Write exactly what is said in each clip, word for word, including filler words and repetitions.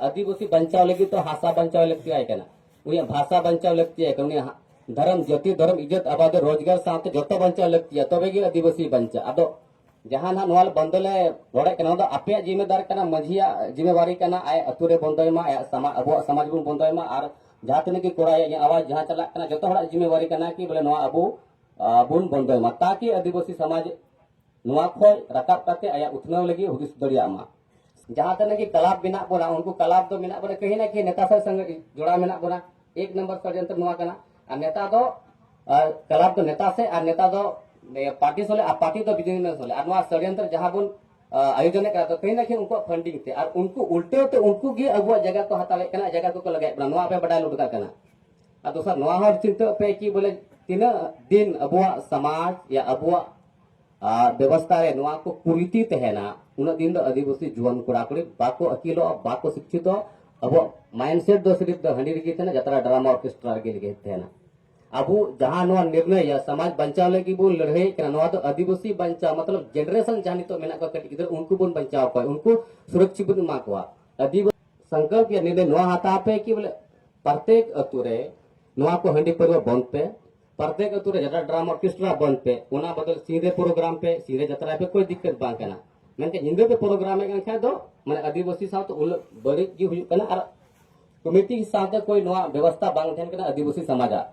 ᱟᱹᱫᱤᱵᱟᱹᱥᱤ ᱵᱟᱧᱪᱟᱣ ᱞᱟᱹᱜᱤᱫ ᱫᱚ ᱦᱟᱥᱟ ᱵᱟᱧᱪᱟᱣ ᱞᱟᱹᱠᱛᱤᱭᱟᱭ ᱠᱟᱱᱟ, ᱩᱱᱤᱭᱟᱜ ᱵᱷᱟᱥᱟ ᱵᱟᱧᱪᱟᱣ ᱞᱟᱹᱠᱛᱤᱭᱟᱭ ᱠᱟᱱᱟ, ᱩᱱᱤᱭᱟᱜ ᱫᱷᱚᱨᱚᱢ, ᱡᱟᱹᱛᱤ, ᱫᱷᱚᱨᱚᱢ, ᱤᱡᱽᱡᱚᱛ, ᱟᱵᱟᱫ, ᱨᱳᱡᱽᱜᱟᱨ ᱥᱟᱶᱛᱮ ᱡᱚᱛᱚ ᱵᱟᱧᱪᱟᱣ ᱞᱟᱹᱠᱛᱤᱭᱟ, ᱛᱚᱵᱮ ᱜᱮ ᱟᱹᱫᱤᱵᱟᱹᱥᱤ ᱵᱟᱧᱪᱟᱜᱼᱟ᱾ ᱟᱫᱚ ᱡᱟᱦᱟᱸ ᱱᱟᱦᱟᱜ ᱱᱚᱣᱟ ᱵᱚᱱᱫᱚ ᱞᱮ ᱨᱚᱲᱮᱫ ᱠᱟᱱᱟ, ᱚᱱᱟ ᱫᱚ ᱟᱯᱮᱭᱟᱜ ᱡᱤᱢᱢᱮᱫᱟᱨ ᱠᱟᱱᱟ, ᱢᱟᱹᱡᱷᱤᱭᱟᱜ ᱡᱤᱢᱢᱮᱣᱟᱨᱤ ᱠᱟᱱᱟ, ᱟᱭ ᱟᱹᱛᱩ ᱨᱮ ᱵᱚᱱᱫᱚᱭ ᱢᱟ, ᱟᱭᱟᱜ ᱥᱟᱢᱟ-, ᱟᱵᱚᱣᱟᱜ ᱥᱚᱢᱟᱡᱽ ᱵᱚᱱ ᱵᱚᱱᱫᱚᱭ ᱢᱟ, ᱟᱨ ᱡᱟᱦᱟᱸ ᱛᱤᱱᱟᱹᱜ ᱜᱮ ᱠᱚᱲᱟ ᱟᱭᱟᱜ ᱟᱣᱟᱡᱽ ᱡᱟᱦᱟᱸ ᱪᱟᱞᱟᱜ ᱠᱟᱱᱟ, ᱡᱚᱛᱚ ᱦᱚᱲᱟᱜ ᱡᱤᱢᱢᱮᱣᱟᱨᱤ ᱠᱟᱱᱟ ᱠᱤ ᱵᱚᱞᱮ ᱱᱚᱣᱟ ᱟᱵᱚ, ᱟ, ᱵᱚᱱ ᱵᱚᱱᱫᱚᱭ ᱢᱟ, ᱛᱟᱠᱤ ᱟᱹᱫᱤᱵᱟᱹᱥᱤ ᱥᱚᱢᱟᱡᱽ ᱱᱚᱣᱟ ᱠᱷᱚᱡ ᱨᱟᱠᱟᱵ ᱠᱟᱛᱮ ᱟᱭᱟᱜ ᱩᱛᱱᱟᱹᱣ ᱞᱟᱹᱜᱤᱫ ᱦᱩᱫᱤᱥ ᱫᱟᱲᱮᱭᱟᱜ ᱢᱟ᱾ ᱡᱟᱦᱟᱸ ᱛᱤᱱᱟᱹᱜ ᱜᱮ ᱠᱞᱟᱵᱽ ᱢᱮᱱᱟᱜ ᱵᱚᱱᱟ, ᱩᱱᱠᱩ ᱠᱞᱟᱵᱽ ᱫᱚ ᱢᱮᱱᱟᱜ ᱵᱚᱱᱟ, ᱠᱟᱹᱦᱤ ᱱᱟ ᱠᱟᱹᱦᱤ ᱱᱮᱛᱟ ᱥᱟᱶ ᱥᱚᱸᱜᱮ ᱡᱚᱲᱟᱣ ᱢᱮᱱᱟᱜ ᱵᱚᱱᱟ᱾ ᱮᱠ ᱱᱚᱢᱵᱚᱨ ᱥᱚᱲᱭᱚᱱᱛᱨᱚ ᱱᱚᱣᱟ ᱠᱟᱱᱟ᱾ ᱟᱨ ᱱᱮᱛᱟ ᱫᱚ, ᱟᱨ ᱠᱞᱟᱵᱽ ᱫᱚ ᱱᱮᱛᱟ ᱥᱮ, ᱟᱨ ᱱᱮᱛᱟ ᱫᱚ, ᱮ, ᱯᱟᱨᱴᱤ ᱥᱚᱞᱮ, ᱟᱨ ᱯᱟᱨᱴᱤ ᱫᱚ ᱵᱤᱡᱽᱱᱮᱥ ᱥᱚᱞᱮ᱾ ᱟᱨ ᱱᱚᱣᱟ ᱥᱚᱲᱭᱚᱱᱛᱨᱚ ᱡᱟᱦᱟᱸ ᱵᱚᱱ, ᱟ, ᱟᱭᱳᱡᱚᱱᱮᱫ ᱠᱟᱱᱟ, ᱛᱚ ᱠᱟᱹᱦᱤ ᱱᱟ ᱠᱟᱹᱦᱤ ᱩᱱᱠᱩᱣᱟᱜ ᱯᱷᱟᱱᱰᱤᱝ ᱛᱮ, ᱟᱨ ᱩᱱᱠᱩ ᱩᱞᱴᱟᱹᱣ ᱛᱮ ᱩᱱᱠᱩ ᱜᱮ ᱟᱵᱚᱣᱟᱜ ᱡᱟᱭᱜᱟ ᱠᱚ ᱦᱟᱛᱟᱣᱮᱫ ᱠᱟᱱᱟ, ᱡᱟᱭᱜᱟ ᱠᱚᱠᱚ ᱞᱟᱜᱟᱭᱮᱫ ᱵᱚᱱᱟ, ᱱᱚᱣᱟ ᱟᱯᱮ ᱵᱟᱰᱟᱭ ᱞᱩᱴ ᱠᱟᱜ ᱠᱟᱱᱟ᱾ ᱟᱨ ᱫᱚᱥᱟᱨ ᱱᱚᱣᱟ ᱦᱚᱸ ᱪᱤᱱᱛᱟᱹ ᱯᱮ ᱠᱤ ᱵᱚᱞᱮ ᱛᱤᱱᱟᱹᱜ ᱫᱤᱱ ᱟᱵᱚᱣᱟᱜ ᱥᱚᱢᱟᱡᱽ ᱭᱟ ᱟᱵᱚᱣᱟᱜ, ᱟ, ᱵᱮᱵᱚᱥᱛᱷᱟ ᱨᱮ ᱱᱚᱣᱟ ᱠᱚ ᱠᱩᱨᱤᱛᱤ ᱛᱟᱦᱮᱱᱟ, ᱩᱱᱟᱹᱜ ᱫᱤᱱ ᱫᱚ ᱟᱹᱫᱤᱵᱟᱹᱥᱤ ᱡᱩᱣᱟᱹᱱ ᱠᱚᱲᱟ ᱠᱩᱲᱤ ᱵᱟᱠᱚ ᱟᱹᱠᱤᱞᱚᱜᱼᱟ, ᱵᱟᱠᱚ ᱥᱤᱠᱠᱷᱤᱛᱚᱜᱼᱟ᱾ ᱟᱵᱚᱣᱟᱜ ᱢᱟᱭᱤᱱᱰᱥᱮᱴ ᱫᱚ ᱥᱤᱨᱤᱯ ᱫᱚ ᱦᱟᱺᱰᱤ ᱨᱮᱜᱮ ᱛᱟᱦᱮᱱᱟ, ᱡᱟᱛᱨᱟ ᱰᱨᱟᱢᱟ ᱚᱨᱠᱮᱥᱴᱨᱟ ᱨᱮᱜᱮ ᱞᱟᱹᱜᱤᱫ ᱛᱟᱦᱮᱱᱟ᱾ ᱟᱵᱚ ᱡᱟᱦᱟᱸ ᱱᱚᱣᱟ ᱱᱤᱨᱱᱚᱭ ᱭᱟ ᱥᱚᱢᱟᱡᱽ ᱵᱟᱧᱪᱟᱣ ᱞᱟᱹᱜᱤᱫ ᱵᱚᱱ ᱞᱟᱹᱲᱦᱟᱹᱭᱮᱫ ᱠᱟᱱᱟ, ᱱᱚᱣᱟ ᱫᱚ ᱟᱹᱫᱤᱵᱟᱹᱥᱤ ᱵᱟᱧᱪᱟᱣ ᱢᱚᱛᱞᱚᱵ ᱡᱮᱱᱟᱨᱮᱥᱚᱱ ᱡᱟᱦᱟᱸ ᱱᱤᱛᱚᱜ ᱢᱮᱱᱟᱜ ᱠᱚᱣᱟ ᱠᱟᱹᱴᱤᱡ ᱜᱤᱫᱽᱨᱟᱹ, ᱩᱱᱠᱩ ᱵᱚᱱ ᱵᱟᱧᱪᱟᱣ ᱠᱚᱣᱟ, ᱩᱱᱠᱩ ᱥᱩᱨᱚᱠᱪᱷᱤᱛ ᱵᱚᱱ ᱮᱢᱟ ᱠᱚᱣᱟ᱾ ᱟᱹᱫᱤᱵᱟᱹᱥᱤ ᱥᱚᱝᱠᱚᱞᱯ ᱭᱟ ᱱᱤᱨᱱᱚᱭ ᱱᱚᱣᱟ ᱦᱟᱛᱟᱣ ᱯᱮ ᱠᱤ ᱵᱚᱞᱮ ᱯᱨᱚᱛᱮᱠ ᱟᱹᱛᱩ ᱨᱮ ᱱᱚᱣᱟ ᱠᱚ ᱦᱟᱺᱰᱤ ᱯᱟᱹᱨᱣᱟᱹ ᱵᱚᱱᱫ ᱯᱮ, ᱯᱨᱚᱛᱮᱠ ᱟᱹᱛᱩ ᱨᱮ ᱡᱟᱛᱨᱟ ᱰᱨᱟᱢᱟ ᱚᱨᱠᱮᱥᱴᱨᱟ ᱵᱚᱱᱫ ᱯᱮ, ᱚᱱᱟ ᱵᱚᱫᱚᱞ ᱥᱤᱧ ᱨᱮ ᱯᱨᱳᱜᱨᱟᱢ ᱯᱮ, ᱥᱤᱧ ᱨᱮ ᱡᱟᱛᱨᱟ ᱯᱮ, ᱠᱳᱭ ᱫᱤᱠᱠᱟᱛ ᱵᱟᱝ ᱠᱟᱱᱟ᱾ ᱢᱮᱱᱠᱷᱟᱱ ᱧᱤᱫᱟᱹ ᱯᱮ ᱯᱨᱳᱜᱨᱟᱢᱮᱫ ᱠᱟᱱ ᱠᱷᱟᱱ ᱫᱚ ᱢᱟᱱᱮ ᱟᱹᱫᱤᱵᱟᱹᱥᱤ ᱥᱟᱶᱛᱮ ᱩᱱᱟᱹᱜ ᱵᱟᱹᱲᱤᱡ ᱜᱮ ᱦᱩᱭᱩᱜ ᱠᱟᱱᱟ᱾ ᱟᱨ ᱠᱚᱢᱤᱴᱤ ᱥᱟᱶᱛᱮ ᱠᱳᱭ ᱱᱚᱣᱟ ᱵᱮᱵᱚᱥᱛᱷᱟ ᱵᱟᱝ ᱛᱟᱦᱮᱱ ᱠᱟᱱᱟ ᱟᱹᱫᱤᱵᱟᱹᱥᱤ ᱥᱚᱢᱟᱡᱟᱜ᱾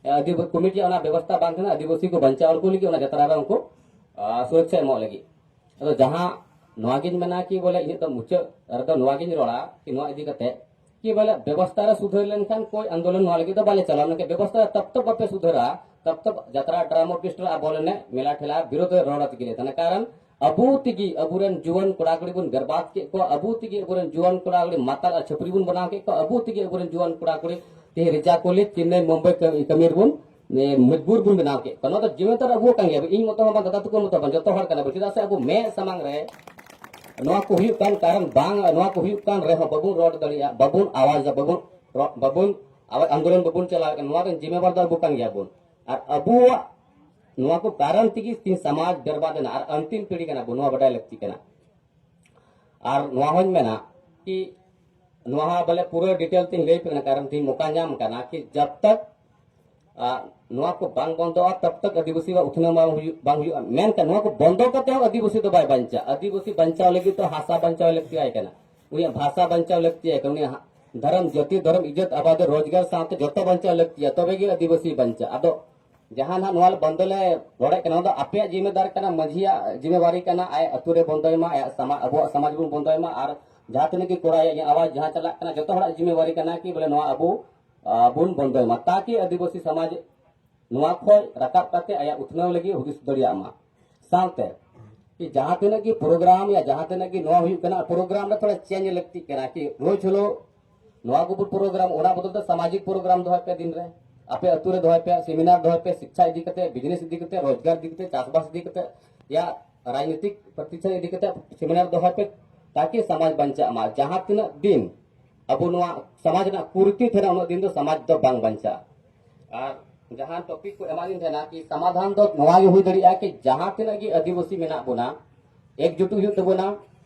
ᱟᱹᱫᱤᱵᱟᱹ-, ᱠᱚᱢᱤᱴᱤᱭᱟᱜ ᱚᱱᱟ ᱵᱮᱵᱚᱥᱛᱷᱟ ᱵᱟᱝ ᱛᱟᱦᱮᱱᱟ ᱟᱹᱫᱤᱵᱟᱹᱥᱤ ᱠᱚ ᱵᱟᱧᱪᱟᱣ ᱩᱱᱠᱩ ᱞᱟᱹᱜᱤᱫ ᱚᱱᱟ ᱡᱟᱛᱨᱟ ᱨᱮ ᱩᱱᱠᱩ, ᱟ, ᱥᱩᱨᱚᱠᱪᱷᱟ ᱮᱢᱚᱜ ᱞᱟᱹᱜᱤᱫ᱾ ᱟᱫᱚ ᱡᱟᱦᱟᱸ ᱱᱚᱣᱟ ᱜᱤᱧ ᱢᱮᱱᱟ ᱠᱤ ᱵᱚᱞᱮ ᱤᱧᱟᱹᱜ ᱫᱚ ᱢᱩᱪᱟᱹᱫ ᱨᱮᱫᱚ ᱱᱚᱣᱟ ᱜᱤᱧ ᱨᱚᱲᱟ ᱠᱤ ᱱᱚᱣᱟ ᱤᱫᱤ ᱠᱟᱛᱮ ᱠᱤ ᱵᱚᱞᱮ ᱵᱮᱵᱚᱥᱛᱷᱟ ᱨᱮ ᱥᱩᱫᱷᱟᱹᱨ ᱞᱮᱱᱠᱷᱟᱱ ᱠᱳᱭ ᱟᱱᱫᱳᱞᱚᱱ ᱱᱚᱣᱟ ᱞᱟᱹᱜᱤᱫ ᱫᱚ ᱵᱟᱞᱮ ᱪᱟᱞᱟᱣᱟ, ᱢᱮᱱᱠᱷᱟᱱ ᱵᱮᱵᱚᱥᱛᱷᱟ ᱨᱮ ᱛᱚᱵ ᱛᱚᱵ ᱵᱟᱯᱮ ᱥᱩᱫᱷᱟᱹᱨᱟ, ᱛᱚᱵ ᱛᱚᱵ ᱡᱟᱛᱨᱟ, ᱰᱨᱟᱢᱟ, ᱚᱨᱠᱮᱥᱴᱨᱟ ᱟᱨ ᱵᱚᱞ ᱮᱱᱮᱡ, ᱢᱮᱞᱟ ᱴᱷᱮᱞᱟ ᱵᱤᱨᱳᱫᱷ ᱨᱮ ᱨᱚᱲ ᱛᱮᱜᱮ ᱞᱮ ᱛᱟᱦᱮᱱᱟ᱾ ᱠᱟᱨᱚᱱ ᱟᱵᱚ ᱛᱮᱜᱮ ᱟᱵᱚᱨᱮᱱ ᱡᱩᱣᱟᱹᱱ ᱠᱚᱲᱟ ᱠᱩᱲᱤ ᱵᱚᱱ ᱵᱮᱨᱵᱟᱫ ᱠᱮᱫ ᱠᱚᱣᱟ, ᱟᱵᱚ ᱛᱮᱜᱮ ᱟᱵᱚᱨᱮᱱ ᱡᱩᱣᱟᱹᱱ ᱠᱚᱲᱟ ᱠᱩᱲᱤ ᱢᱟᱛᱟᱞ ᱟᱨ ᱪᱷᱟᱹᱯᱨᱤ ᱵᱚᱱ ᱵᱮᱱᱟᱣ ᱠᱮᱫ ᱠᱚᱣᱟ, ᱟᱵᱚ ᱛᱮᱜᱮ ᱟᱵᱚᱨᱮᱱ ᱡᱩᱣᱟᱹᱱ ᱠᱚᱲᱟ ᱠᱩᱲᱤ ᱛᱮᱦᱮᱧ ᱨᱤᱡᱟ ᱠᱚᱞᱮᱡᱽ, ᱪᱮᱱᱱᱟᱭ, ᱢᱩᱢᱵᱟᱭ ᱠᱟᱹᱢᱤ, ᱠᱟᱹᱢᱤ ᱨᱮᱵᱚᱱ, ᱮ, ᱢᱚᱡᱽᱵᱩᱨ ᱵᱚᱱ ᱵᱮᱱᱟᱣ ᱠᱮᱫ ᱠᱚᱣᱟ᱾ ᱱᱚᱣᱟ ᱫᱚ ᱡᱤᱢᱤᱫᱟᱨ ᱟᱵᱚ ᱠᱟᱱ ᱜᱮᱭᱟ, ᱤᱧ ᱢᱚᱛᱚ ᱦᱚᱸ ᱵᱟᱝ, ᱫᱟᱫᱟ ᱛᱟᱠᱚ ᱢᱚᱛᱚ ᱵᱟᱝ, ᱡᱚᱛᱚ ᱦᱚᱲ ᱠᱟᱱᱟ ᱵᱚᱱ᱾ ᱪᱮᱫᱟᱜ ᱥᱮ ᱟᱵᱚ ᱢᱮᱫ ᱥᱟᱢᱟᱝ ᱨᱮ ᱱᱚᱣᱟ ᱠᱚ ᱦᱩᱭᱩᱜ ᱠᱟᱱ ᱠᱟᱨᱚᱱ ᱵᱟᱝ, ᱱᱚᱣᱟ ᱠᱚ ᱦᱩᱭᱩᱜ ᱠᱟᱱ ᱨᱮᱦᱚᱸ ᱵᱟᱵᱚᱱ ᱨᱚᱲ ᱫᱟᱲᱮᱭᱟᱜᱼᱟ, ᱵᱟᱵᱚᱱ ᱟᱣᱟᱡᱟ, ᱵᱟᱵᱚᱱ ᱨᱚ-, ᱵᱟᱵᱚᱱ ᱟᱣᱟᱡ, ᱟᱱᱫᱳᱞᱚᱱ ᱵᱟᱵᱚᱱ ᱪᱟᱞᱟᱣᱮᱫ ᱠᱟᱱᱟ, ᱱᱚᱣᱟ ᱨᱮᱱ ᱡᱤᱢᱢᱮᱣᱟᱨ ᱫᱚ ᱟᱵᱚ ᱠᱟᱱ ᱜᱮᱭᱟ ᱵᱚᱱ᱾ ᱟᱨ ᱟᱵᱚᱣᱟᱜ ᱱᱚᱣᱟ ᱠᱚ ᱠᱟᱨᱚᱱ ᱛᱮᱜᱮ ᱛᱤᱦᱤᱧ ᱥᱚᱢᱟᱡᱽ ᱵᱮᱨᱵᱟᱫ ᱮᱱᱟ ᱟᱨ ᱟᱱᱛᱤᱢ ᱯᱤᱲᱦᱤ ᱠᱟᱱᱟ ᱵᱚᱱ, ᱱᱚᱣᱟ ᱵᱟᱰᱟᱭ ᱞᱟᱹᱠᱛᱤ ᱠᱟᱱᱟ᱾ ᱟᱨ ᱱᱚᱣᱟ ᱦᱚᱸᱧ ᱢᱮᱱᱟ ᱠᱤ ᱱᱚᱣᱟ ᱦᱚᱸ ᱵᱚᱞᱮ ᱯᱩᱨᱟᱹ ᱰᱤᱴᱮᱞ ᱛᱤᱧ ᱞᱟᱹᱭ ᱯᱮ ᱠᱟᱱᱟ, ᱠᱟᱨᱚᱱ ᱛᱤᱧ ᱢᱚᱠᱟ ᱧᱟᱢ ᱠᱟᱱᱟ ᱠᱤ ᱡᱟᱵ ᱛᱟᱠ ᱟᱨ ᱱᱚᱣᱟ ᱠᱚ ᱵᱟᱝ ᱵᱚᱱᱫᱚᱜᱼᱟ, ᱛᱚᱵ ᱛᱚᱠ ᱟᱹᱫᱤᱵᱟᱹᱥᱤ ᱣᱟᱜ ᱩᱛᱱᱟᱹᱣ ᱵᱟᱝ ᱦᱩᱭᱩᱜ, ᱵᱟᱝ ᱦᱩᱭᱩᱜᱼᱟ᱾ ᱢᱮᱱᱠᱷᱟᱱ ᱱᱚᱣᱟ ᱠᱚ ᱵᱚᱱᱫᱚ ᱠᱟᱛᱮ ᱦᱚᱸ ᱟᱹᱫᱤᱵᱟᱹᱥᱤ ᱫᱚ ᱵᱟᱭ ᱵᱟᱧᱪᱟᱜᱼᱟ᱾ ᱟᱹᱫᱤᱵᱟᱹᱥᱤ ᱵᱟᱧᱪᱟᱣ ᱞᱟᱹᱜᱤᱫ ᱫᱚ ᱦᱟᱥᱟ ᱵᱟᱧᱪᱟᱣ ᱞᱟᱹᱠᱛᱤ ᱟᱭ ᱠᱟᱱᱟ, ᱩᱱᱤᱭᱟᱜ ᱵᱷᱟᱥᱟ ᱵᱟᱧᱪᱟᱣ ᱞᱟᱹᱠᱛᱤ ᱟᱭ ᱠᱟᱱᱟ, ᱩᱱᱤᱭᱟᱜ ᱫᱷᱚᱨᱚᱢ, ᱡᱟᱹᱛᱤ, ᱫᱷᱚᱨᱚᱢ, ᱤᱡᱽᱡᱚᱛ, ᱟᱵᱟᱫ, ᱨᱳᱡᱽᱜᱟᱨ ᱥᱟᱶᱛᱮ ᱡᱚᱛᱚ ᱵᱟᱧᱪᱟᱣ ᱞᱟᱹᱠᱛᱤᱭᱟ, ᱛᱚᱵᱮ ᱜᱮ ᱟᱹᱫᱤᱵᱟᱹᱥᱤ ᱵᱟᱧᱪᱟᱜᱼᱟ᱾ ᱟᱫᱚ ᱡᱟᱦᱟᱸ ᱱᱟᱦᱟᱜ ᱱᱚᱣᱟ ᱵᱚᱱᱫᱚ ᱞᱮ ᱨᱚᱲᱮᱫ ᱠᱟᱱᱟ, ᱱᱚᱣᱟ ᱫᱚ ᱟᱯᱮᱭᱟᱜ ᱡᱤᱢᱢᱮᱫᱟᱨ ᱠᱟᱱᱟ, ᱢᱟᱹᱡᱷᱤᱭᱟᱜ ᱡᱤᱢᱢᱮᱣᱟᱨᱤ ᱠᱟᱱᱟ, ᱟᱭᱟᱜ ᱟᱹᱛᱩ ᱨᱮ ᱵᱚᱱᱫᱚᱭ ᱢᱟ, ᱟᱭᱟᱜ ᱥᱟᱢᱟ-, ᱟᱵᱚᱣᱟᱜ ᱥᱚᱢᱟᱡᱽ ᱵᱚᱱ ᱵᱚᱱᱫᱚᱭ ᱢᱟ, ᱟᱨ ᱡᱟᱦᱟᱸ ᱛᱤᱱᱟᱹᱜ ᱜᱮ ᱠᱚᱲᱟ ᱤᱧᱟᱹᱜ ᱟᱣᱟᱡᱽ ᱡᱟᱦᱟᱸ ᱪᱟᱞᱟᱜ ᱠᱟᱱᱟ, ᱡᱚᱛᱚ ᱦᱚᱲᱟᱜ ᱡᱤᱢᱢᱮᱣᱟᱨᱤ ᱠᱟᱱᱟ ᱠᱤ ᱵᱚᱞᱮ ᱱᱚᱣᱟ ᱟᱵᱚ ᱟᱨ ᱵᱚᱱ ᱵᱚᱱᱫᱚᱭ ᱢᱟ, ᱛᱟᱠᱤ ᱟᱹᱫᱤᱵᱟᱹᱥᱤ ᱥᱚᱢᱟᱡᱽ ᱱᱚᱣᱟ ᱠᱷᱚᱱ ᱨᱟᱠᱟᱵ ᱠᱟᱛᱮ ᱟᱭᱟᱜ ᱩᱛᱱᱟᱹᱣ ᱞᱟᱹᱜᱤᱫ ᱦᱩᱫᱤᱥ ᱫᱟᱲᱮᱭᱟᱜ ᱢᱟ᱾ ᱥᱟᱶᱛᱮ ᱠᱤ ᱡᱟᱦᱟᱸ ᱛᱤᱱᱟᱹᱜ ᱜᱮ ᱯᱨᱳᱜᱨᱟᱢ ᱭᱟ ᱡᱟᱦᱟᱸ ᱛᱤᱱᱟᱹᱜ ᱜᱮ ᱱᱚᱣᱟ ᱦᱩᱭᱩᱜ ᱠᱟᱱᱟ, ᱯᱨᱳᱜᱨᱟᱢ ᱨᱮ ᱛᱷᱚᱲᱟ ᱪᱮᱧᱡᱽ ᱞᱟᱹᱠᱛᱤᱜ ᱠᱟᱱᱟ, ᱠᱤ ᱨᱳᱡᱽ ᱦᱤᱞᱳᱜ ᱱᱚᱣᱟ ᱠᱚ ᱯᱨᱳᱜᱨᱟᱢ, ᱚᱱᱟ ᱵᱚᱫᱚᱞ ᱛᱮ ᱥᱟᱢᱟᱡᱤᱠ ᱯᱨᱳᱜᱨᱟᱢ ᱫᱚᱦᱚᱭ ᱯᱮ ᱫᱤᱱ ᱨᱮ, ᱟᱯᱮ ᱟᱹᱛᱩ ᱨᱮ ᱫᱚᱦᱚᱭ ᱯᱮ, ᱥᱮᱢᱤᱱᱟᱨ ᱫᱚᱦᱚᱭ ᱯᱮ, ᱥᱤᱠᱪᱷᱟ ᱤᱫᱤ ᱠᱟᱛᱮ, ᱵᱤᱡᱽᱱᱮᱥ ᱤᱫᱤ ᱠᱟᱛᱮ, ᱨᱳᱡᱽᱜᱟᱨ ᱤᱫᱤ ᱠᱟᱛᱮ, ᱪᱟᱥᱵᱟᱥ ᱤᱫᱤ ᱠᱟᱛᱮ, ᱭᱟ ᱨᱟᱡᱽᱱᱤᱛᱤᱠ ᱯᱨᱚᱛᱤᱥᱴᱷᱟᱱ ᱤᱫᱤ ᱠᱟᱛᱮ ᱥᱮᱢᱤᱱᱟᱨ ᱫᱚᱦᱚᱭ ᱯᱮ, ᱛᱟᱠᱤ ᱥᱚᱢᱟᱡᱽ ᱵᱟᱧᱪᱟᱜ ᱢᱟ᱾ ᱡᱟᱦᱟᱸ ᱛᱤᱱᱟᱹᱜ ᱫᱤᱱ ᱟᱵᱚ ᱱᱚᱣᱟ ᱥᱚᱢᱟᱡᱽ ᱨᱮᱱᱟᱜ ᱠᱩᱨᱤᱛᱤ ᱛᱟᱦᱮᱱᱟ, ᱩᱱᱟᱹᱜ ᱫᱤᱱ ᱫᱚ ᱥᱚᱢᱟᱡᱽ ᱫᱚ ᱵᱟᱝ ᱵᱟᱧᱪᱟᱜᱼᱟ᱾ ᱟᱨ ᱡᱟᱦᱟᱸ ᱴᱚᱯᱤᱠ ᱠᱚ ᱮᱢᱟᱫᱤᱧ ᱛᱟᱦᱮᱱᱟ ᱠᱤ ᱥᱚᱢᱟᱫᱷᱟᱱ ᱫᱚ ᱱᱚᱣᱟ ᱜᱮ ᱦᱩᱭ ᱫᱟᱲᱮᱭᱟᱜᱼᱟ ᱠᱤ ᱡᱟᱦᱟᱸ ᱛᱤᱱᱟᱹᱜ ᱜᱮ ᱟᱹᱫᱤᱵᱟᱹᱥᱤ ᱢᱮᱱᱟᱜ ᱵᱚᱱᱟ, ᱮᱠᱡᱩᱴ ᱦᱩᱭᱩᱜ ᱛᱟᱵᱚᱱᱟ,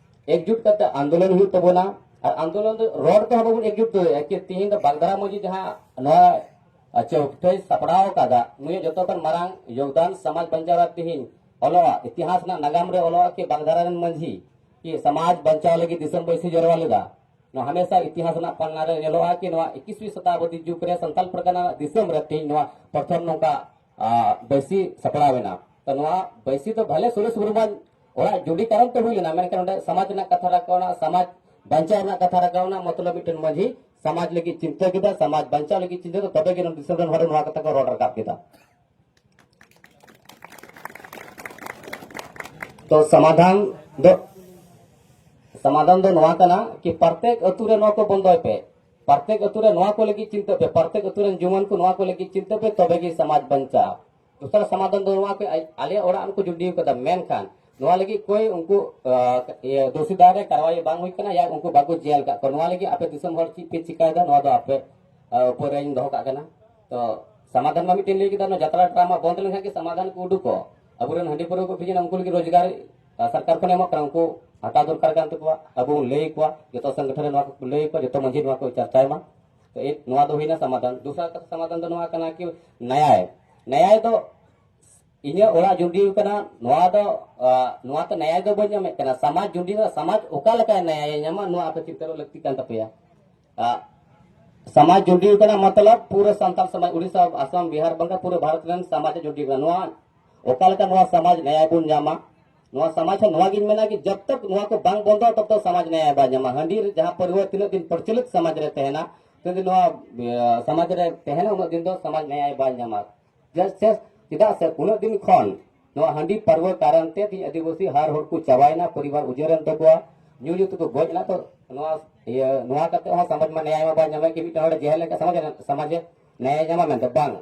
ᱮᱠᱡᱩᱴ ᱠᱟᱛᱮ ᱟᱱᱫᱳᱞᱚᱱ ᱦᱩᱭᱩᱜ ᱛᱟᱵᱚᱱᱟ᱾ ᱟᱨ ᱟᱱᱫᱳᱞᱚᱱ ᱫᱚ ᱨᱚᱲ ᱛᱮᱦᱚᱸ ᱵᱟᱵᱚᱱ ᱮᱠᱡᱩᱴ ᱫᱟᱲᱮᱭᱟᱜᱼᱟ᱾ ᱠᱤ ᱛᱤᱦᱤᱧ ᱫᱚ ᱵᱟᱜᱽᱫᱷᱟᱨᱟ ᱢᱟᱹᱡᱷᱤ ᱡᱟᱦᱟᱸ ᱱᱚᱣᱟ ᱪᱚᱣᱠᱤ ᱴᱷᱮᱱ ᱥᱟᱯᱲᱟᱣ ᱟᱠᱟᱫᱟ, ᱱᱩᱭᱟᱜ ᱡᱚᱛᱚ ᱠᱷᱚᱱ ᱢᱟᱨᱟᱝ ᱭᱳᱜᱽᱫᱟᱱ ᱥᱚᱢᱟᱡᱽ ᱵᱟᱧᱪᱟᱣ ᱨᱮ ᱛᱤᱦᱤᱧ ᱚᱞᱚᱜᱼᱟ, ᱤᱛᱤᱦᱟᱥ ᱨᱮᱱᱟᱜ ᱱᱟᱜᱟᱢ ᱨᱮ ᱚᱞᱚᱜᱼᱟ ᱠᱤ ᱵᱟᱜᱽᱫᱷᱟᱨᱟ ᱨᱮᱱ ᱢᱟᱹᱡᱷᱤ ᱠᱤ ᱥᱚᱢᱟᱡᱽ ᱵᱟᱧᱪᱟᱣ ᱞᱟᱹᱜᱤᱫ ᱫᱤᱥᱚᱢ ᱵᱟᱹᱭᱥᱤ ᱡᱟᱨᱣᱟ ᱞᱮᱫᱟ᱾ ᱱᱚᱣᱟ ᱦᱟᱢᱮᱥᱟ ᱤᱛᱤᱦᱟᱥ ᱨᱮᱱᱟᱜ ᱯᱟᱱᱱᱟ ᱨᱮ ᱧᱮᱞᱚᱜᱼᱟ ᱠᱤ ᱱᱚᱣᱟ ᱮᱠᱤᱥᱣᱤ ᱥᱚᱛᱟᱵᱫᱤ ᱡᱩᱜᱽ ᱨᱮ ᱥᱟᱱᱛᱟᱞ ᱯᱟᱨᱜᱟᱱᱟ ᱫᱤᱥᱚᱢ ᱨᱮ ᱛᱤᱦᱤᱧ ᱱᱚᱣᱟ ᱯᱨᱚᱛᱷᱚᱢ ᱱᱚᱝᱠᱟ, ᱟ, ᱵᱟᱹᱭᱥᱤ ᱥᱟᱯᱲᱟᱣ ᱮᱱᱟ᱾ ᱛᱚ ᱱᱚᱣᱟ ᱵᱟᱹᱭᱥᱤ ᱫᱚ ᱵᱷᱟᱞᱮ ᱥᱩᱨᱮᱥ ᱢᱩᱨᱢᱩ ᱚᱲᱟᱜ ᱡᱩᱰᱤ ᱠᱟᱨᱚᱱ ᱛᱮ ᱦᱩᱭ ᱞᱮᱱᱟ, ᱢᱮᱱᱠᱷᱟᱱ ᱚᱸᱰᱮ ᱥᱚᱢᱟᱡᱽ ᱨᱮᱱᱟᱜ ᱠᱟᱛᱷᱟ ᱨᱟᱠᱟᱵ ᱮᱱᱟ, ᱥᱚᱢᱟᱡᱽ ᱵᱟᱧᱪᱟᱣ ᱨᱮᱱᱟᱜ ᱠᱟᱛᱷᱟ ᱨᱟᱠᱟᱵ ᱮᱱᱟ, ᱢᱚᱛᱞᱚᱵ ᱢᱤᱫᱴᱮᱱ ᱢᱟᱹᱡᱷᱤ ᱥᱚᱢᱟᱡᱽ ᱞᱟᱹᱜᱤᱫ ᱪᱤᱱᱛᱟᱹ ᱠᱮᱫᱟ, ᱥᱚᱢᱟᱡᱽ ᱵᱟᱧᱪᱟᱣ ᱞᱟᱹᱜᱤᱫ ᱪᱤᱱᱛᱟᱹ ᱠᱮᱫᱟ, ᱛᱚᱵᱮ ᱜᱮ ᱱᱚᱣᱟ ᱫᱤᱥᱚᱢ ᱨᱮᱱ ᱦᱚᱲ ᱱᱚᱣᱟ ᱠᱟᱛᱷᱟ ᱠᱚ ᱨᱚᱲ ᱨᱟᱠᱟᱵ ᱠᱮᱫᱟ᱾ ᱛᱚ ᱥᱚᱢᱟᱫᱷᱟᱱ ᱫᱚ, ᱥᱚᱢᱟᱫᱷᱟᱱ ᱫᱚ ᱱᱚᱣᱟ ᱠᱟᱱᱟ ᱠᱤ ᱯᱨᱚᱛᱮᱠ ᱟᱹᱛᱩ ᱨᱮ ᱱᱚᱣᱟ ᱠᱚ ᱵᱚᱱᱫᱚᱭ ᱯᱮ, ᱯᱨᱚᱛᱮᱠ ᱟᱹᱛᱩ ᱨᱮ ᱱᱚᱣᱟ ᱠᱚ ᱞᱟᱹᱜᱤᱫ ᱪᱤᱱᱛᱟᱹ ᱯᱮ, ᱯᱨᱚᱛᱮᱠ ᱟᱹᱛᱩ ᱨᱮᱱ ᱡᱩᱣᱟᱹᱱ ᱠᱚ ᱱᱚᱣᱟ ᱠᱚ ᱞᱟᱹᱜᱤᱫ ᱪᱤᱱᱛᱟᱹ ᱯᱮ, ᱛᱚᱵᱮ ᱜᱮ ᱥᱚᱢᱟᱡᱽ ᱵᱟᱧᱪᱟᱜᱼᱟ᱾ ᱫᱚᱥᱟᱨ ᱥᱚᱢᱟᱫᱷᱟᱱ ᱫᱚ ᱱᱚᱣᱟ ᱠᱚ ᱟᱡ-, ᱟᱞᱮᱭᱟᱜ ᱚᱲᱟᱜ ᱨᱮᱠᱚ ᱡᱩᱰᱤ ᱟᱠᱟᱫᱟ, ᱢᱮᱱᱠᱷᱟᱱ ᱱᱚᱣᱟ ᱞᱟᱹᱜᱤᱫ ᱠᱚᱭ ᱩᱱᱠᱩ, ᱟ, ᱤᱭᱟᱹ, ᱫᱳᱥᱤᱫᱟᱨ ᱨᱮ ᱠᱟᱨᱣᱟᱭ ᱵᱟᱝ ᱦᱩᱭ ᱠᱟᱱᱟ, ᱭᱟ ᱩᱱᱠᱩ ᱵᱟᱠᱚ ᱡᱮᱞ ᱠᱟᱜ ᱠᱚᱣᱟ᱾ ᱱᱚᱣᱟ ᱞᱟᱹᱜᱤᱫ ᱟᱯᱮ ᱫᱤᱥᱚᱢ ᱦᱚᱲ ᱪᱮᱫ ᱯᱮ ᱪᱤᱠᱟᱭᱮᱫᱟ, ᱱᱚᱣᱟ ᱫᱚ ᱟᱯᱮ, ᱟ, ᱩᱯᱚᱨ ᱨᱮᱧ ᱫᱚᱦᱚ ᱠᱟᱜ ᱠᱟᱱᱟ᱾ ᱛᱚ ᱥᱚᱢᱟᱫᱷᱟᱱ ᱢᱟ ᱢᱤᱫᱴᱮᱱ ᱞᱟᱹᱭ ᱠᱮᱫᱟ, ᱱᱚᱣᱟ ᱡᱟᱛᱨᱟ ᱰᱨᱟᱢᱟ ᱵᱚᱱᱫ ᱞᱮᱱᱠᱷᱟᱱ ᱜᱮ ᱥᱚᱢᱟᱫᱷᱟᱱ ᱠᱚ ᱩᱰᱩᱠᱚᱜ, ᱟᱵᱚᱨᱮᱱ ᱦᱟᱺᱰᱤ ᱯᱟᱹᱣᱨᱟᱹ ᱠᱚ ᱟᱹᱠᱷᱨᱤᱧᱟ, ᱩᱱᱠᱩ ᱞᱟᱹᱜᱤᱫ ᱨᱳᱡᱽᱜᱟᱨ ᱥᱚᱨᱠᱟᱨ ᱠᱷᱚᱱ ᱮᱢᱚᱜ ᱠᱟᱱᱟ, ᱩᱱᱠᱩ ᱦᱟᱛᱟᱣ ᱫᱚᱨᱠᱟᱨ ᱠᱟᱱ ᱛᱟᱠᱚᱣᱟ᱾ ᱟᱵᱚ ᱵᱚᱱ ᱞᱟᱹᱭ ᱟᱠᱚᱣᱟ, ᱡᱚᱛᱚ ᱥᱚᱝᱜᱚᱴᱷᱚᱱ ᱨᱮ ᱱᱚᱣᱟ ᱠᱚ ᱞᱟᱹᱭ ᱟᱠᱚᱣᱟ, ᱡᱚᱛᱚ ᱢᱟᱹᱡᱷᱤ ᱱᱚᱣᱟ ᱠᱚ ᱪᱟᱨᱪᱟᱭ ᱢᱟ᱾ ᱛᱚ ᱮᱭ ᱱᱚᱣᱟ ᱫᱚ ᱦᱩᱭᱱᱟ ᱥᱚᱢᱟᱫᱷᱟᱱ᱾ ᱫᱚᱥᱟᱨ ᱠᱟᱛᱷᱟ ᱥᱚᱢᱟᱫᱷᱟᱱ ᱫᱚ ᱱᱚᱣᱟ ᱠᱟᱱᱟ ᱠᱤ ᱱᱟᱭᱟᱭ᱾ ᱱᱟᱭᱟᱭ ᱫᱚ ᱤᱧᱟᱹᱜ ᱚᱲᱟᱜ ᱡᱩᱸᱰᱤ ᱠᱟᱱᱟ, ᱱᱚᱣᱟ ᱫᱚ, ᱟ, ᱱᱚᱣᱟ ᱛᱮ ᱱᱟᱭᱟᱭ ᱫᱚ ᱵᱟᱹᱧ ᱧᱟᱢᱮᱫ ᱠᱟᱱᱟ᱾ ᱥᱚᱢᱟᱡᱽ ᱡᱩᱸᱰᱤ ᱨᱮ ᱥᱚᱢᱟᱡᱽ ᱚᱠᱟ ᱞᱮᱠᱟᱭ ᱱᱟᱭᱟᱭᱮ ᱧᱟᱢᱟ, ᱱᱚᱣᱟ ᱟᱯᱮ ᱪᱤᱱᱛᱟᱹ ᱨᱮ ᱞᱟᱹᱠᱛᱤ ᱠᱟᱱ ᱛᱟᱯᱮᱭᱟ᱾ ᱟ, ᱥᱚᱢᱟᱡᱽ ᱡᱩᱸᱰᱤ ᱠᱟᱱᱟ, ᱢᱚᱛᱞᱚᱵ ᱯᱩᱨᱟᱹ ᱥᱟᱱᱛᱟᱲ ᱥᱚᱢᱟᱡᱽ, ᱩᱲᱤᱥᱥᱟ, ᱟᱥᱟᱢ, ᱵᱤᱦᱟᱨ, ᱵᱟᱝᱜᱟᱞ, ᱯᱩᱨᱟᱹ ᱵᱷᱟᱨᱚᱛ ᱨᱮᱱ ᱥᱚᱢᱟᱡᱽ ᱡᱩᱸᱰᱤ ᱠᱟᱱᱟ᱾ ᱱᱚᱣᱟ ᱚᱠᱟ ᱞᱮᱠᱟ ᱱᱚᱣᱟ ᱥᱚᱢᱟᱡᱽ ᱱᱟᱭᱟᱭ ᱵᱚᱱ ᱧᱟᱢᱟ? ᱱᱚᱣᱟ ᱥᱚᱢᱟᱡᱽ ᱦᱚᱸ ᱱᱚᱣᱟ ᱜᱤᱧ ᱢᱮᱱᱟ ᱠᱤ ᱡᱚᱵ ᱛᱚᱠ ᱱᱚᱣᱟ ᱠᱚ ᱵᱟᱝ ᱵᱚᱱᱫᱚ, ᱛᱚᱵ ᱛᱚᱠ ᱥᱚᱢᱟᱡᱽ ᱱᱟᱭᱟᱭ ᱵᱟᱭ ᱧᱟᱢᱟ᱾ ᱦᱟᱺᱰᱤ ᱨᱮ ᱡᱟᱦᱟᱸ ᱯᱟᱹᱨᱣᱟᱹ ᱛᱤᱱᱟᱹᱜ ᱫᱤᱱ ᱯᱨᱚᱪᱚᱞᱤᱛ ᱥᱚᱢᱟᱡᱽ ᱨᱮ ᱛᱟᱦᱮᱱᱟ, ᱛᱤᱱᱟᱹᱜ ᱫᱤᱱ ᱱᱚᱣᱟ, ᱮ, ᱥᱚᱢᱟᱡᱽ ᱨᱮ ᱛᱟᱦᱮᱱᱟ, ᱩᱱᱟᱹᱜ ᱫᱤᱱ ᱫᱚ ᱥᱚᱢᱟᱡᱽ ᱱᱟᱭᱟᱭ ᱵᱟᱭ ᱧᱟᱢᱟ᱾ ᱡᱟᱥ-, ᱡᱟᱥ-, ᱪᱮᱫᱟᱜ ᱥᱮ ᱩᱱᱟᱹᱜ ᱫᱤᱱ ᱠᱷᱚᱱ ᱱᱚᱣᱟ ᱦᱟᱺᱰᱤ ᱯᱟᱹᱨᱣᱟᱹ ᱠᱟᱨᱚᱱ ᱛᱮ ᱛᱮᱦᱮᱧ ᱟᱹᱫᱤᱵᱟᱹᱥᱤ ᱦᱟᱨ ᱦᱚᱲ ᱠᱚ ᱪᱟᱵᱟᱭᱮᱱᱟ, ᱯᱚᱨᱤᱵᱟᱨ ᱩᱡᱟᱹᱲᱮᱱ ᱛᱟᱠᱚᱣᱟ, ᱧᱩ ᱧᱩ ᱛᱮᱠᱚ ᱜᱚᱡ ᱮᱱᱟ᱾ ᱛᱚ ᱱᱚᱣᱟ, ᱤᱭᱟᱹ, ᱱᱚᱣᱟ ᱠᱟᱛᱮ ᱦᱚᱸ ᱥᱚᱢᱟᱡᱽ ᱢᱟ ᱱᱮᱭᱟᱭ ᱢᱟ ᱵᱟᱭ ᱧᱟᱢᱮᱫ ᱠᱤ ᱢᱤᱫᱴᱮᱱ ᱦᱚᱲ ᱡᱮᱦᱮᱞ ᱞᱮᱱᱠᱷᱟᱱ ᱥᱚᱢᱟᱡᱽ, ᱥᱚᱢᱟᱡᱽ ᱮ ᱱᱮᱭᱟᱭ ᱧᱟᱢᱟ ᱢᱮᱱᱛᱮ ᱵᱟᱝ᱾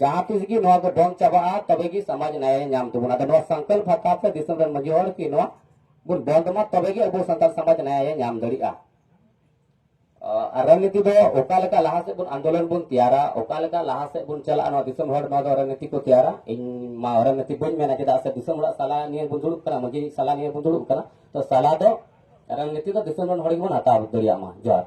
ᱡᱟᱦᱟᱸ ᱛᱤᱥ ᱜᱮ ᱱᱚᱣᱟ ᱠᱚ ᱵᱚᱱᱫ ᱪᱟᱵᱟᱜᱼᱟ, ᱛᱚᱵᱮ ᱜᱮ ᱥᱚᱢᱟᱡᱽ ᱱᱮᱭᱟᱭ ᱧᱟᱢ ᱛᱟᱵᱚᱱᱟ᱾ ᱟᱫᱚ ᱱᱚᱣᱟ ᱥᱚᱝᱠᱚᱞᱯ ᱦᱟᱛᱟᱣ ᱯᱮ ᱫᱤᱥᱚᱢ ᱨᱮᱱ ᱢᱟᱹᱡᱷᱤ ᱦᱚᱲ ᱠᱤ ᱱᱚᱣᱟ ᱵᱚᱱ ᱵᱚᱱᱫ ᱢᱟ, ᱛᱚᱵᱮ ᱜᱮ ᱟᱵᱚ ᱥᱟᱱᱛᱟᱲ ᱥᱚᱢᱟᱡᱽ ᱱᱮᱭᱟᱭ ᱧᱟᱢ ᱫᱟᱲᱮᱭᱟᱜᱼᱟ᱾ ᱟᱨ ᱨᱟᱡᱽᱱᱤᱛᱤ ᱫᱚ ᱚᱠᱟ ᱞᱮᱠᱟ ᱞᱟᱦᱟ ᱥᱮᱫ ᱵᱚᱱ ᱟᱱᱫᱳᱞᱚᱱ ᱵᱚᱱ ᱛᱮᱭᱟᱨᱟ, ᱚᱠᱟ ᱞᱮᱠᱟ ᱞᱟᱦᱟ ᱥᱮᱫ ᱵᱚᱱ ᱪᱟᱞᱟᱜᱼᱟ, ᱱᱚᱣᱟ ᱫᱤᱥᱚᱢ ᱦᱚᱲ ᱱᱚᱣᱟ ᱫᱚ ᱨᱟᱡᱽᱱᱤᱛᱤ ᱠᱚ ᱛᱮᱭᱟᱨᱟ᱾ ᱤᱧ ᱢᱟ ᱨᱟᱡᱽᱱᱤᱛᱤ ᱵᱟᱹᱧ ᱢᱮᱱᱟ, ᱪᱮᱫᱟᱜ ᱥᱮ ᱫᱤᱥᱚᱢ ᱦᱚᱲᱟᱜ ᱥᱟᱞᱟ ᱱᱤᱭᱮ ᱵᱚᱱ ᱫᱩᱲᱩᱵ ᱠᱟᱱᱟ, ᱢᱟᱹᱡᱷᱤ ᱥᱟᱞᱟ ᱱᱤᱭᱮ ᱵᱚᱱ ᱫᱩᱲᱩᱵ ᱠᱟᱱᱟ᱾ ᱛᱚ ᱥᱟᱞᱟ ᱫᱚ ᱨᱟᱡᱽᱱᱤᱛᱤ ᱫᱚ ᱫᱤᱥᱚᱢ ᱨᱮᱱ ᱦᱚᱲ ᱜᱮᱵᱚᱱ ᱦᱟᱛᱟᱣ ᱫᱟᱲᱮᱭᱟᱜ ᱢᱟ᱾ ᱡᱚᱦᱟᱨ᱾